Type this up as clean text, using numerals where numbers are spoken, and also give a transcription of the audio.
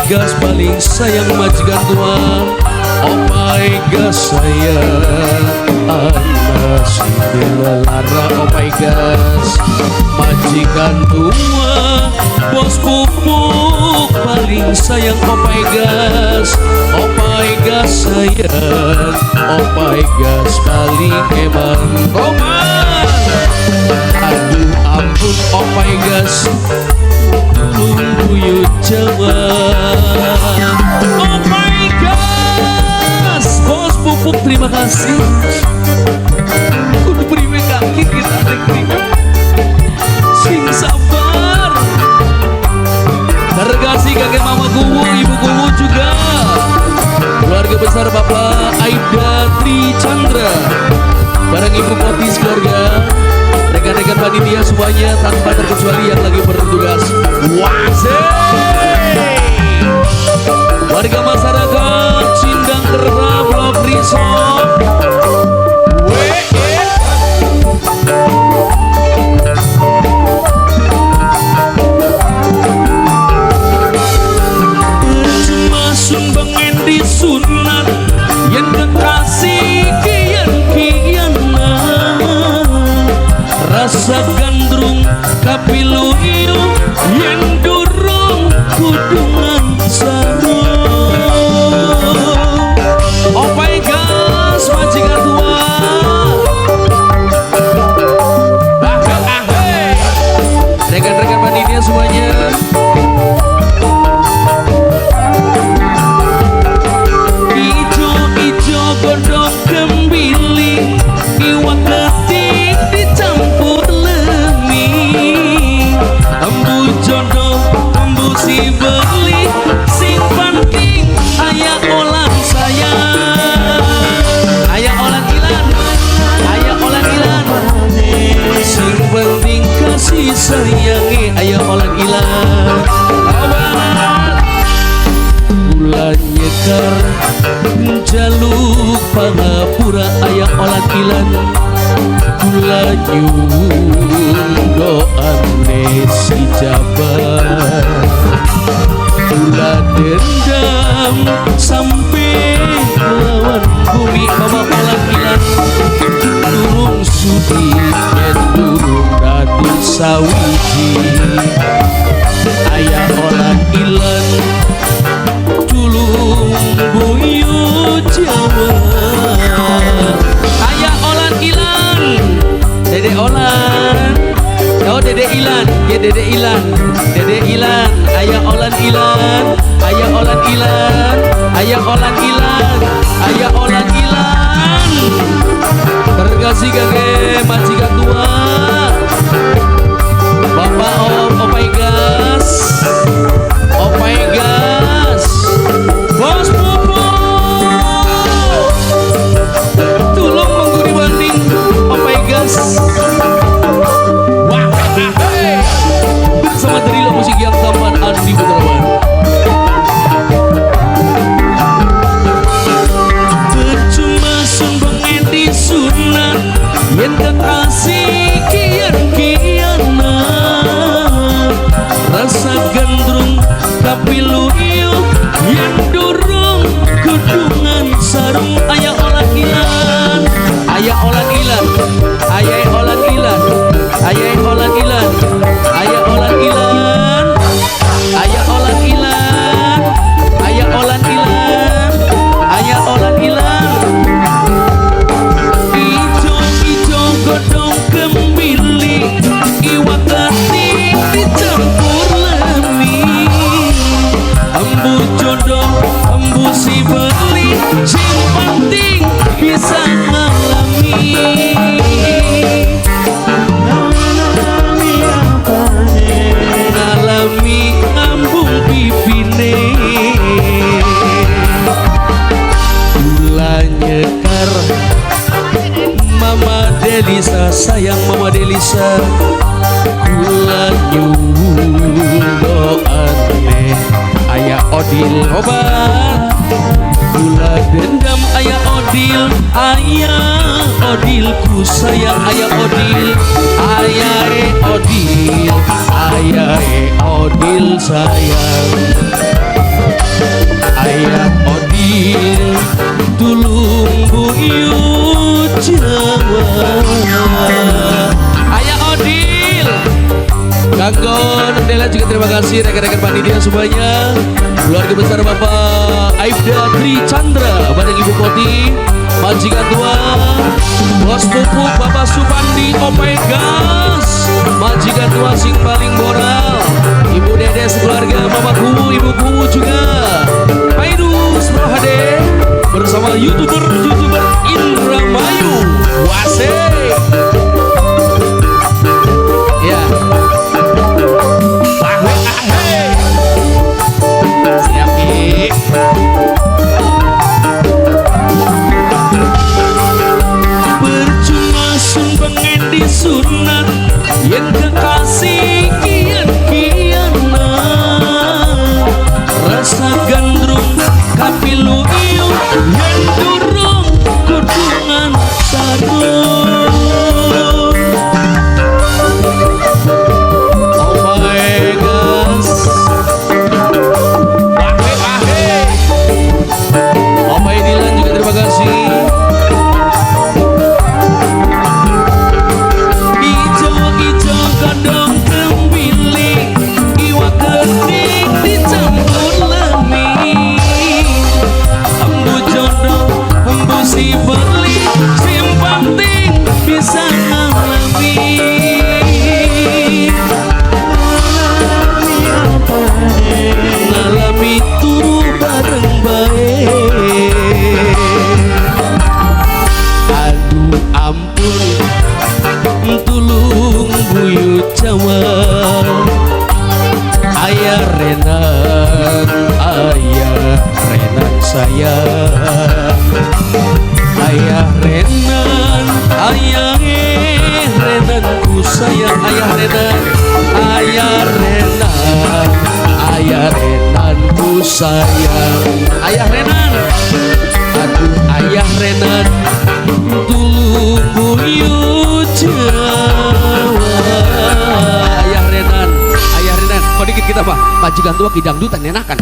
Gas paling sayang majikan tua. Opai gas sayang anak sing lara. Opai gas majikan tua. Bos pupuk paling sayang opai gas. Opai gas sayang, opai gas paling eman. Oman, aduh ampun opai gas, tulung buyut Jawa. Opai gas, bos pupuk terima kasih. Kudu priwe kaki kita priwe. Sing sabar. Terima kasih kakek mama kuwu, ibu kuwu juga. Keluarga besar Bapak Aibda Tri Chandra, bareng Ibu Potis keluarga, rekan-rekan panitia semuanya tanpa terkecuali yang lagi bertugas. Wasik! Warga masyarakat Sindang Kerta Blok Resort. Percuma sumbangan di sunat yang kekasih kian kianan. Rasa gandrung kapilu yang durung kudungan sarung. Opai gas majikan tua. Rekan-rekan panitia semuanya. Ijo-ijo godong kembili, iwak ketik dicampur lemi. Embu jodoh, embu si beli, sing penting aya olan sayang. Aya olan ilan, aya olan ilan. Sing penting kasih sayange aya olan ilan. Obat gula nyekar jaluk pangapura aya olan ilan. Gula nyuwun doane si jabar. Gula dendam sampai lawan bumi mama olan ilan. Durung sudi yen durung dadi sawiji. Aya olan ilan tulung buyut Jawa. Aya olan ilan, dede olan. Oh dede ilan, ya dede ilan, dede ilan. Aya olan ilan, aya olan ilan, aya olan ilan, aya olan ilan. Terima kasih kakek majikan tua, Bapak Om, Opai Gas, Opai Gas, Bos Pupuk, tulung mengguri banding Opai Gas. Wah, hey. Bersama Drilo musik yang tampan Andi Putrawan. Percuma sumbangan di sunat yen kekasih kian kianan. Rasa gandrung kapilu yen durung kudungan sarung. Aya olan ilan, aya olan ilan, aya olan ilan, aya olan ilan, aya olan ilan, aya olan ilan, aya olan ilan, aya olan ilan. Ijo-ijo godong kembili, iwak ketik dicampur lemi. Embu jodoh, embu si beli, sing penting bisa ngalami. Ngalami ngambung pipine. Gula nyekar Mama Delisa sayang Mama Delisa. Kula nyuwun doane aya Odil obat. Kula dendam aya Odil, aya Odil ku sayang aya Odil, aya Odil, aya Odil sayang. Ayah Odil, tulung buyut Jawa. Ayah Odil, Kanggo Nendela juga terima kasih, rekan-rekan panitia semuanya, keluarga besar Bapak Aibda Tri Chandra bareng Ibu Poti, majikan tua, Bos Pupuk Bapak Supandi Opai Gas, majikan tua sing paling boral, Ibu Dede sekeluarga, Bapak Kuwu, Ibu Kuwu juga, Paidus Rohade bersama youtuber-youtuber Indramayu. Wase. Ya. Ahe, ahe. Siap, Ki. Percuma sun pengen disunat yen kekasih kian kianan, rasa gandrung kapilu iu yen durung kudungan sarung. Oh my gosh. Ahe, ahe. Opai Dilan juga terima kasih. Ijo-ijo godhong kembili, iwak keting dicampur lemi. Embu jodoh, embu si beli, sing penting bisa ngalami. Ngalami turu bareng bae. Aduh ampun, tulung buyut Jawa. Ayah Renan, ayah Renan sayang. Ayah Renan, ayah Renan ku sayang. Ayah Renan, ayah Renan, ayah Renan ku sayang. Ayah Renan, aduh ayah Renan, tulung buyut Jawa. Ayah Renan, ayah Renan. Kok dikit kita pak, majikan tua ki dangdutan enakan.